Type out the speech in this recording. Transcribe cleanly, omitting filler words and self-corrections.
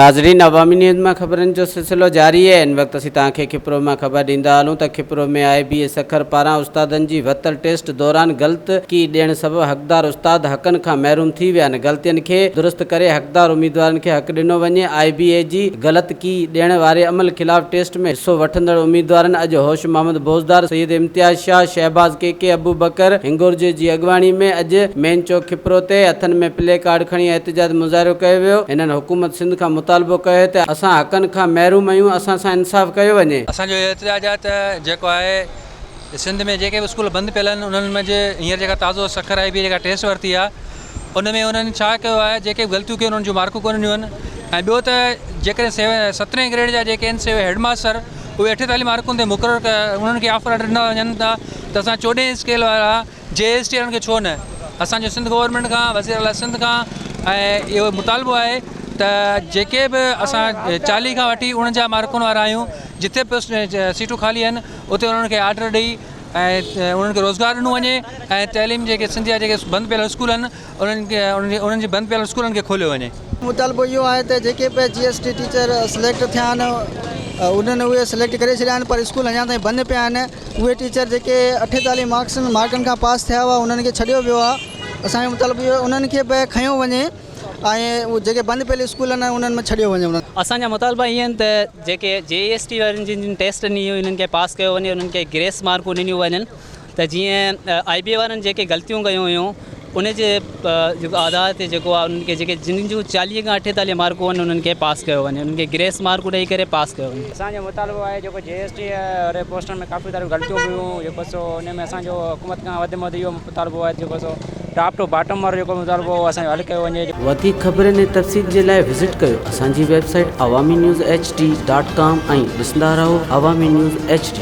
ناظرين عوامي نيوز مان خبرن جو سلسلو جاري آهي ان وقت اسين توهان کي کپرو مان خبر ڏيندا هلون ته کپرو ۾ آء بي اي سکر پاران استادن جي ورتل ٽيسٽ دوران غلط ڪي ڏيڻ سبب حقدار استاد حقن کان محروم ٿي ويا آهن غلطين کي درست ڪري حقدار اميدوارن کي حق ڏنو وڃي آء بي اي جي غلط ڪي ڏيڻ واري عمل خلاف ٽيسٽ ۾ حصو وٺندڙ اميدوارن اڄ هوش محمد بوزدار، سيد امتياز شاهه، شهباز ڪي ڪي، ابوبڪر هنگورجي جي اڳواڻي ۾ اڄ مين چوڪ کپرو تي هٿن ۾ پلي ڪارڊ کڻي احتجاج مظاهرو ڪيو ويو. هنن حڪومت سنڌ کان مطالبو ڪيو ته اسان حقن کان محروم آهيون اسان سان انصاف ڪيو وڃي. اسان جو اهو احتجاج آهي ته جيڪو آهي سنڌ ۾ جيڪي به اسڪول بند پيل آهن انهن منجهه هينئر جيڪا تازو سکر آئي بي جيڪا ٽيسٽ ورتي آهي ان ۾ انهن ڇا ڪيو آهي جيڪي به غلطيون ڪيون انهن جون مارڪون ڪونه ڏنيون آهن ۽ ٻيو ته جيڪڏهن سيون سترهين گريڊ جا جيڪي آهن سي هيڊ ماستر اهي اٺيتاليهه مارڪن تي مقرر ڪيا انهن کي آفر ليٽر ڏنا وڃن ٿا ته اسان چوڏهين اسڪيل وارا جي ايس ٽي وارن کي ڇو نه اسان جو سنڌ گورنمينٽ کان وزير اعليٰ سنڌ کان ۽ اهو مطالبو آهي ته جيڪي به اسان چاليهه کان وٺي اڻونجاهه مارڪن وارا آهيون جتي به سيٽون خالي آهن اتي انهن کي آرڊر ڏئي ۽ انهن کي روزگار ڏنو وڃي ۽ تعليم جيڪي سنڌ جا جيڪي بند پيل اسڪول آهن انهن کي انهن جي بند پيل اسڪولن کي کوليو وڃي. مطالبو اهو آهي ته جيڪي به جي ايس ٽي ٽيچر سليڪٽ ٿيا آهن انهن اهي سليڪٽ ڪري ڇڏيا آهن پر اسڪول اڃا تائين بند پيا آهن اهي ٽيچر جيڪي اٺيتاليهه مارڪس مارڪن کان پاس ٿيا هئا انهن کي ڇڏيو ويو آهي اسان جو مطالبو اهو آهي انهن کي به کنيو وڃي ۽ جيڪي بند پيل اسڪول آهن انهن ۾ ڇڏيو وڃي انهن. اسان جا مطالبا اهي آهن ته جيڪي جي ايس ٽي وارن جن جن ٽيسٽ ڏني هئي انهن کي پاس ڪيو وڃي انهن کي گريس مارڪون ڏنيون وڃن ته جيئن آء بي اي وارن جيڪي غلطيون ڪيون هيون ان جي جيڪو آڌار تي جيڪو آهي انهن کي جيڪي جن جون چاليهه کان اٺيتاليهه مارڪون آهن انهن کي پاس ڪيو وڃي انهن کي گريس مارڪون ڏئي ڪري پاس ڪيو وڃي. اسان جو مطالبو آهي جيڪو جي ايس ٽي واري پوسٽن ۾ ڪافي ساريون غلطيون به هيون جيڪو سو ان ۾ اسان جو حڪومت کان وڌ ۾ وڌ اهو مطالبو آهي جيڪو سو ٽاپ ٽو باٽم وارو جيڪو مطالبو اهو اسان جو حل ڪيو وڃي. وڌيڪ خبرن ۽ تفصيل جي لاء وزٽ ڪيو اسان جي website Awami news H D dot com ۽ ڏسندا رهو عوامي نيوز ايڇ ڊي.